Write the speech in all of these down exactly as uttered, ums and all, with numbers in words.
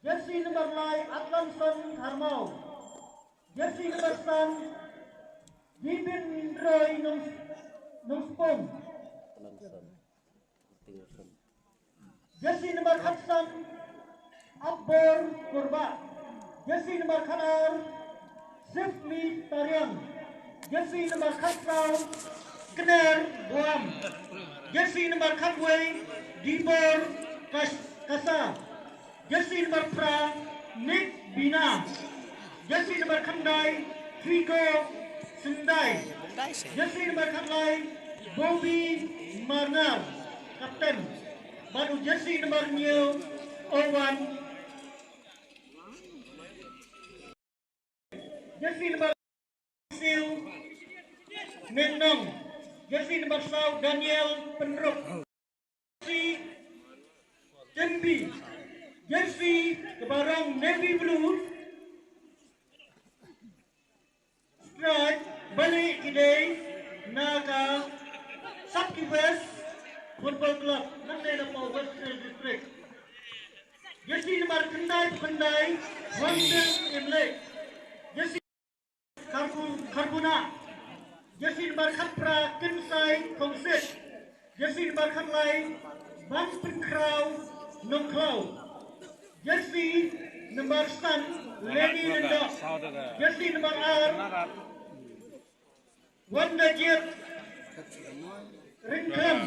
Jersey number lai, Atlanson Harmau. Jersey number san, Dibin Roy Nong, Nongspong. Jersey number khatsan, Akbor Kurba. Jersey number khatar, Sifmi Tariang. Jersey number khatsaw, Kner Buam. Jersey number khatwei, Dibor Kas-, Kasa. Jersey number phra, Nick Bina. Jersey number khyndai, Figo Sendai. Jersey number khatlai, Bobby Marnar, captain. Bad u jersey number hynñiew, Owan. Jersey number Siu Nennong. Jersey number saw, Daniel Penruk. Jersey Timbi. Jersey kaba rong navy blue. Strike, balei ki dei na ka Sapti West Football Club, nangne na West Khasi Hills District. Jersey number khyndai, khyndai, Wangdeng Imlek. Jersey Kharbu-, Kharbuna. Jersey number khatphra, Kynsai Khongsit. Jersey number khatlai, Ban Pynkhraw Nongkhlaw. Jersey number san, Lenny Lyngdoh. Jersey number ar, Wanda Jied Ryngkhlem.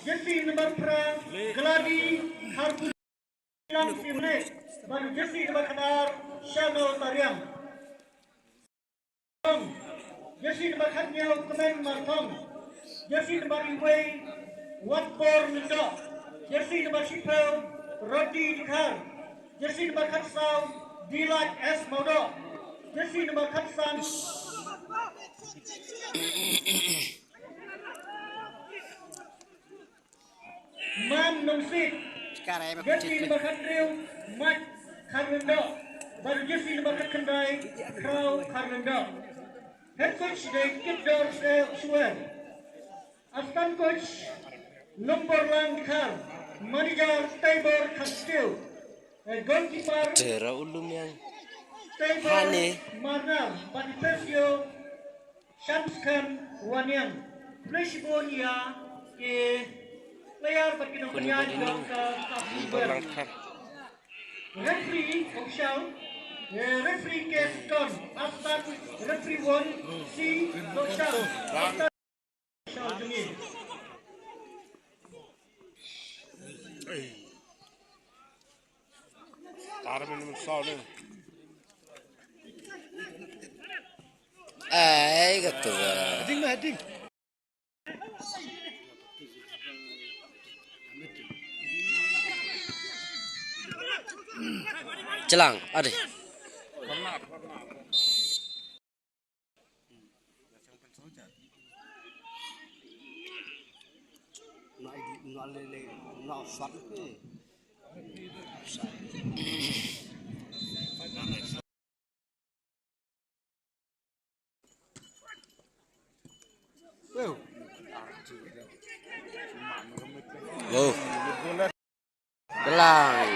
Jersey number phra, Gladi Harbu Lang Simle. Bad jersey number khatar, Shano Tariang. Jersey number khathynñiew, Kmen Marthong. Jersey number iwei, Watbor Lyngdoh. Jersey number shiphew, Roti Dkhar. Jersey number khatsaw, Delight S Mawdoh. Jersey number khatsan, Mam Nongsit. Jersey number khathynriew, Mat Kharlyngdoh. Bad jersey number khatkhyndai, Khraw Kharlyngdoh. Head coach dei Kitdor Shuer. Assistant coach, Lumborlang Dkhar. Manager, Taibor Kharstew. Eh, goalkeeper, Tera Ulum yang Taibor Hane. Marnar. Bad referee, Shamskhan Wanniang. Khublei shibun ïa ki player bad ki nongpynïaid jong ka Cup. Referee official, eh, referee K Ston, assistant referee one C Dokshan. Assistant official jong ngi. Ai, kata. Heading mah, heading. Celang, ade. Wow. Gelang.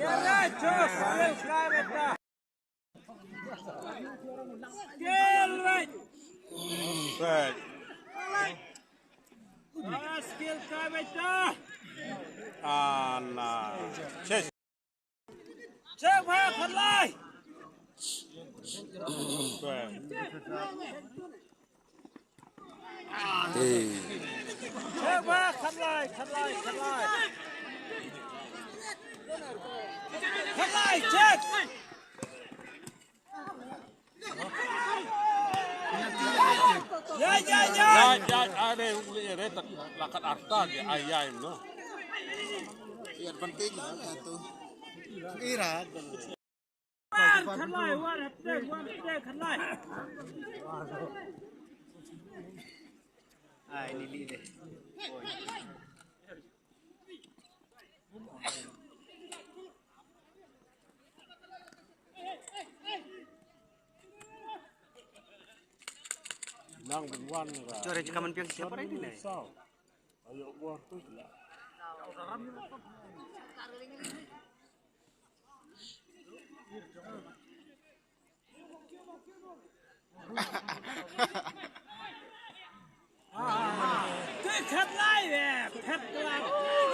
Trai, trai, trai. Skill right. Right. Ah, skill kai beta. Ala. Check. Check, bhai, khatlai. Right. Hey. Check, bhai, khatlai, khatlai, khatlai. Khatlai, check. Ya, ya, ya. Ya, ya, are, ule, are, tak, lakat arta, ya, ay, ay, no. Iya, penting, ya, tuh. Ira. War, khatlai, war, hapte, war, hapte, khatlai. Ai, lili deh. Oi. Nang bun wan ra. Chore ji kaman piang siapa rai ni ne? Sao. Ayo buar tu je lah. Te khat lai be, khat lai.